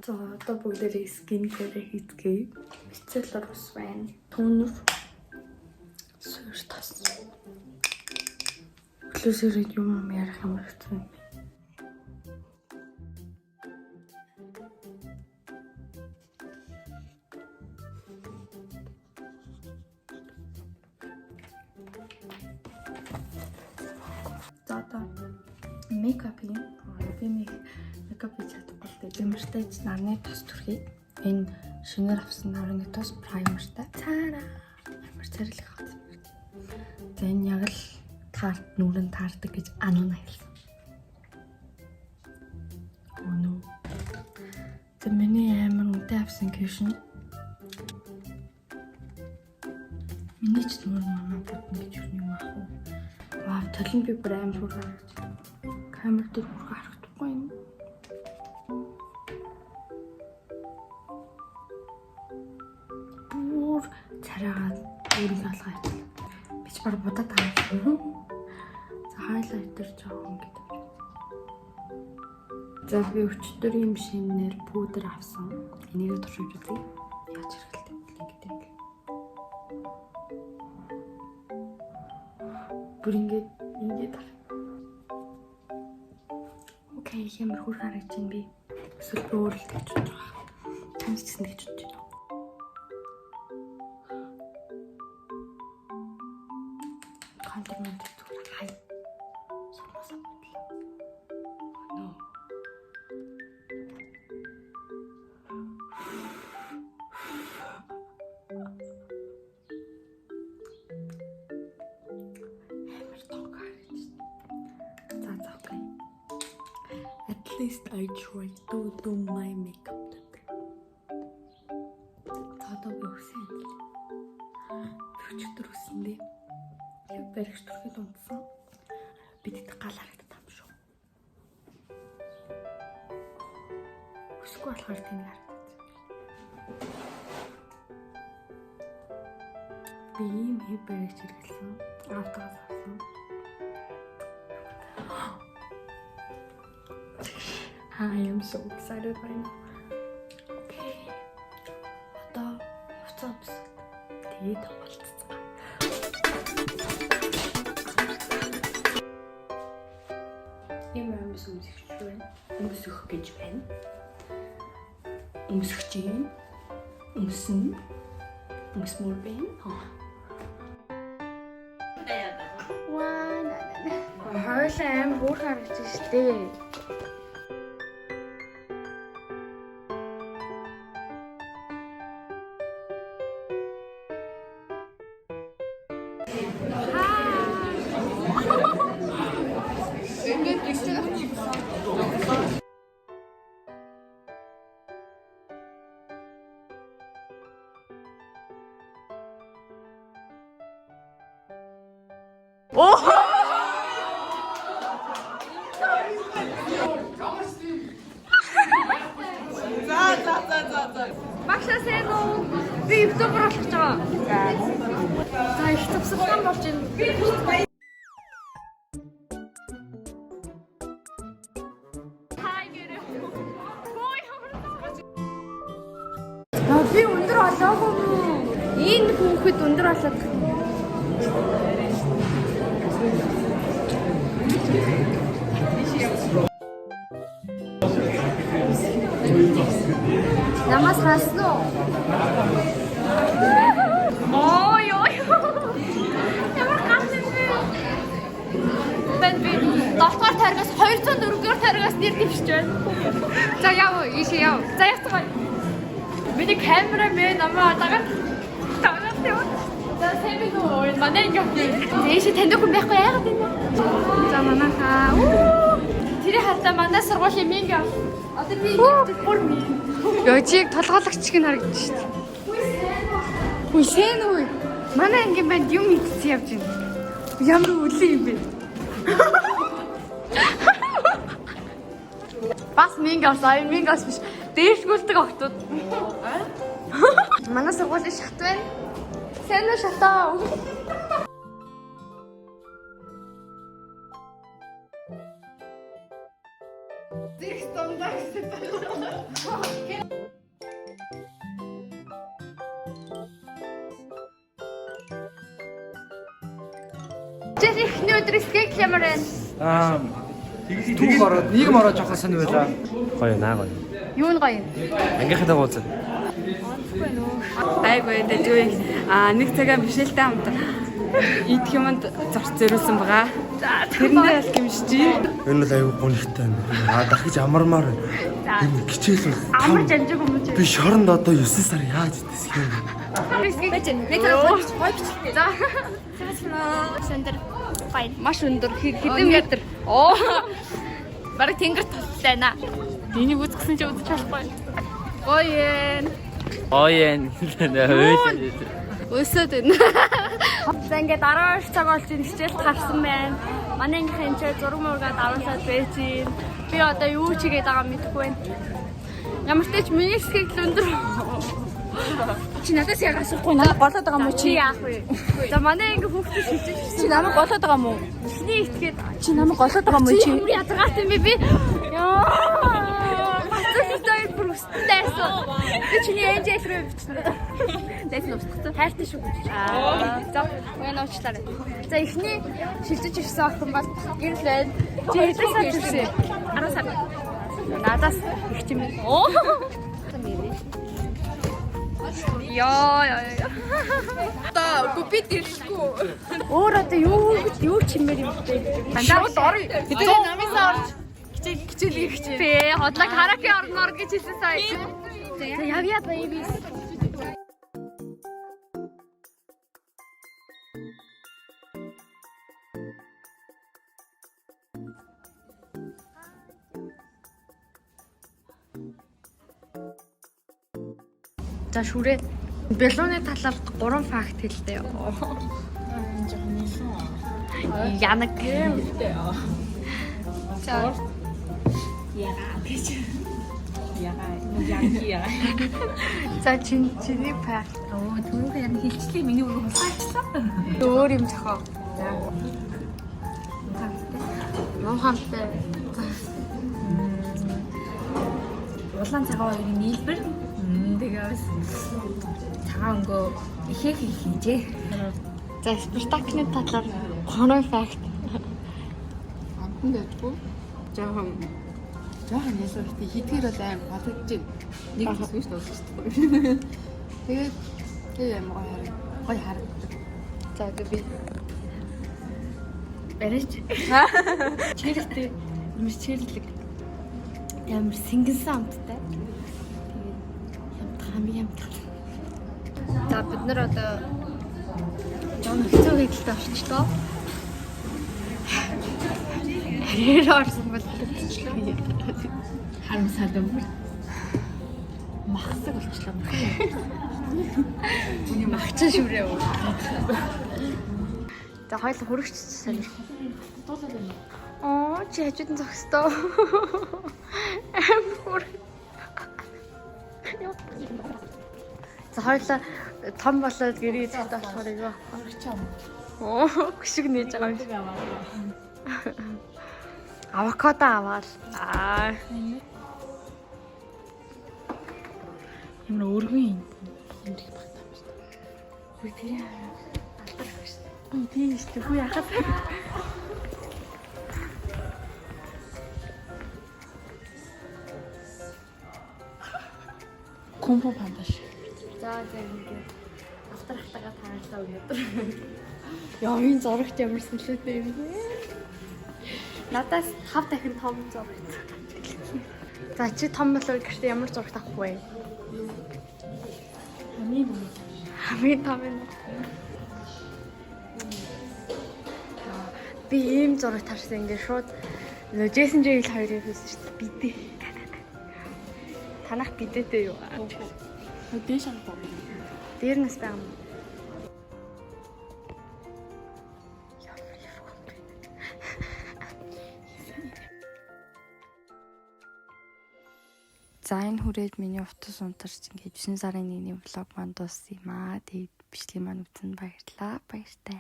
За, одоо бүгдээрээ skin care хийцгээе. Micellar ус байна. Toner. Суурь тос. Өглөөс ирээд юм ярих юм хэцүү юм. За, одоо makeup юм. Би нэг makeup хийж чадахгүй л дээ. Лэмэртэй ч нарны тос түрхий. Энэ шинээр авсан нарны тос primer тай. Цаараа. Амар царилах авсан. За, энэ яг л таарт нүрэн таардаг гэж ануuna хэлсэн. Oh no. За, миний амар үнэтэй авсан cushion. Миний ч нүр манай будна гэж юу юм аах вэ? Вау, толон би бүр амар хөөрхөн харагдаж байна. Камер дээр хөөрхөн харагдахгүй юм. Бүр царайгаа өөрийнхөө алгаа хийчихлээ. Би ч баг будаад байгаа юм. За, highlighter жоохон гэдэг. За, би өчтөр юм шинээр пудр авсан. Энийг туршиж үзье. Яаж хэрэглэдэг вэ гэдэг. Бүр ингээд ингээд хар. Okay, ямар хөөрхөн харагдаж байна би. Эсвэл би өөр л тэгж бодож байгаа. Танд ч гэсэн тэгж бодож байна уу? Контур мөн зүгээр хай. Сурмаасаа бодлоо. No. Амар тог харагдаж байна. За, okay. At least I try to do my makeup today. За, одоо би үсээ хянал. Би өчигдөр үсэндээ яг баригч түрхэд унтсан. Бидэд гал харагдаад юм шүү. Үсгүй болохоор тэнийг харагдаад. Би ийм хэв баригч хэрэглэсэн. Автогаас авсан. I am so excited right now. Okay. Одоо хувцас өмсөд. Тэгээд уулзцгаа. Ийм өмс өмсөх байна. Өмсөх гэж байна. Өмсөх чинь. Өмсөн. Өмсмөр байна. Ваа, на на. Хойлоо амар хөөрхөн харагдаж штэ. Багшаа, сайн уу? Би YouTuber болох гэж байгаа. За, их төвсөлтөн болж байна. Хай гэрээ. Ой, би өндөр олоогүй мүү? Энэ хүүхэд өндөр болоод. Намаас хаасан уу? Ой, ой. Ямар гал юм бэ? Бэн би 7 дугаар тойргоос 204 дугаар тойргоос нэр дэвшиж байна. За, яв, ийшээ яв. За, яцгаа. Миний камерамен намайг дагаад дагаад яваа. За, сайн байна уу? Манай анги явах. Ийшээ таньдаг хүн байхгүй, яагаад юм бэ? За, манайхаа. Тэр халтаа манай сургуулийн минь. Одоо би бүр минь. Йоо, чи яг толгойлогч шиг нь харагдаж шүү дээ. Үгүй сайн үү? Манай ангийн банд юм идсэн явж байна. Ямар үлэн юм бэ? Бас мингас, ай мингас биш. Дээшгүүлдэг охтууд. Манай сургуулийн шат байна. Сайн уу, шатаа? Жил ихний өдөр скетч ямар байна? Аа түүх ороод нийгэм ороод жоохон сонир байлаа. Гоё наа гоё. Юу нь гоё юм? Ангийнхаа уулзаа. Айгүй дажгүй а нэг цагаа Мишельтэй хамт идэх юмд зорч зориулсан байгаа. Тэрэндээ аль гимшиж. Энэ бол аюу гонхтой юм. Аа дахиж амармаар байна. Энэ хичээл бол Амар жанжиг юм чи. би шоронд одоо 9 сар яаж идэсэх юм бэ? Нэг цаг гоё бичлээ. За. Өндөр гоё. Маш өндөр хэдэн метр? Оо. Бараг тэнгэр толтой байна. Энийг үзсэн чи үзэж болохгүй. Гоё ээ. Гоё энэ. Өсөд байна. За ингээд 12 цаг болж ин хичээлд гарсан байна. Манай ангийнхан энэ ч зураг мургаад авуулаад байж гин. Би одоо юу ч хийгээд байгаа мэдэхгүй байна. Ямар ч тач миний хэсгийг л өндөр. Чи надаас яг асуухгүй намайг голоод байгаа юм уу Чи яах вэ? За манай анги хүүхдүүд шилжиж Чи намайг голоод байгаа юм уу? Эхний итгээд Чи намайг голоод байгаа юм уу чи чи? ямар ядаргаатай юм бэ би? Яа. Бацсан бүр өстөн дайрсан. Би чиний энжел рүү бичнэ. Дайсан устгацсан. Хайртай шүү гэж. Аа. За, уян уучлаарай. За эхний шилжиж ирсэн охин бол гэрэл байна. Чи хэдэн сар ирсэн? 10 сар. Надаас их юм. Оо. Яа яа яа. Одоо гү бид ирэхгүй. Өөр одоо юу гэж юу ч хэмээр юм бэ? Шууд орё. Бид намынсаа орж хичээл хичээл хичээл. Би хотлог хараки орноор гэж хэлсэн сая. За явъя babies. За шүрээ. Белуны талаар 3 факт хэлдэг. Янаг. За За чин чиний факт. Оо түүнийхээ яг хилчлээ миний өрөө хулгайчлаа. Өөр юм зохио. Муухамтай. Улаан цагаан хоёрын нийлбэр. Тэгээ бас цагаан өнгөө ихээх их хийжээ. За спектаклийн талаар 3 факт. Амтан дайггүй. Жохон жохон ясаа бити хитгэр бол аим бодож байна. Нэг хэсгээс дуусчихгүй. Тэгээд тэгээ амар гоё хараг. Гоё харагддаг. За тэгээ би барайч. Чирэлтэй. Ямар чирлэг. Ямар сэнгэнсэн амттай. Тэгээд ямт хамгийн амт. За бид нар одоо жоон хэцүү гэдэлтэй орчлоо. Араар орсон бол хэцүү. Харамсаад бүр махсаг болчлоо. Үний махчин шүрээ үү. За хоёул хөрөгч сонирх. Оо чи хажууд нь зогсдоо. Амар хөр. За хоёулаа том болоод гэрээ эзэгтэй болохоор юу аахгүй. Оо хөшиг нээж байгаа юм шиг. Авокадо аваад. Аа. Ямар өргөн юм. Юм их багтаа юм шүү дээ. Хүй тэр алдар шүү дээ. Тийм шүү дээ. Хүү яхад. Кунг фу панда шиг. За за ингээд алдар хатагаа таарлаа өнөөдөр. Яа энэ зурагт ямар сэлүүтэй юм бэ? Надаас 5 дахин том зурагт. За чи том болоод гэртээ ямар зурагт авах вэ? Хамгийн том. Хамгийн том юм. Би ийм зурагт харсан ингээд шууд нөө Джейсон Джейл хоёрыг хийсэн шүү дээ. Бидээ. Танах бидэтэй юу? Дээш харагдав. Дээр нас байгаа юм. За энэ хүрээд миний утас унтарч ингээд 9 сарын 1-ний влог маань дууссан юм аа. Тэгээд бичлэг маань үзэн баярлалаа. Баяртай.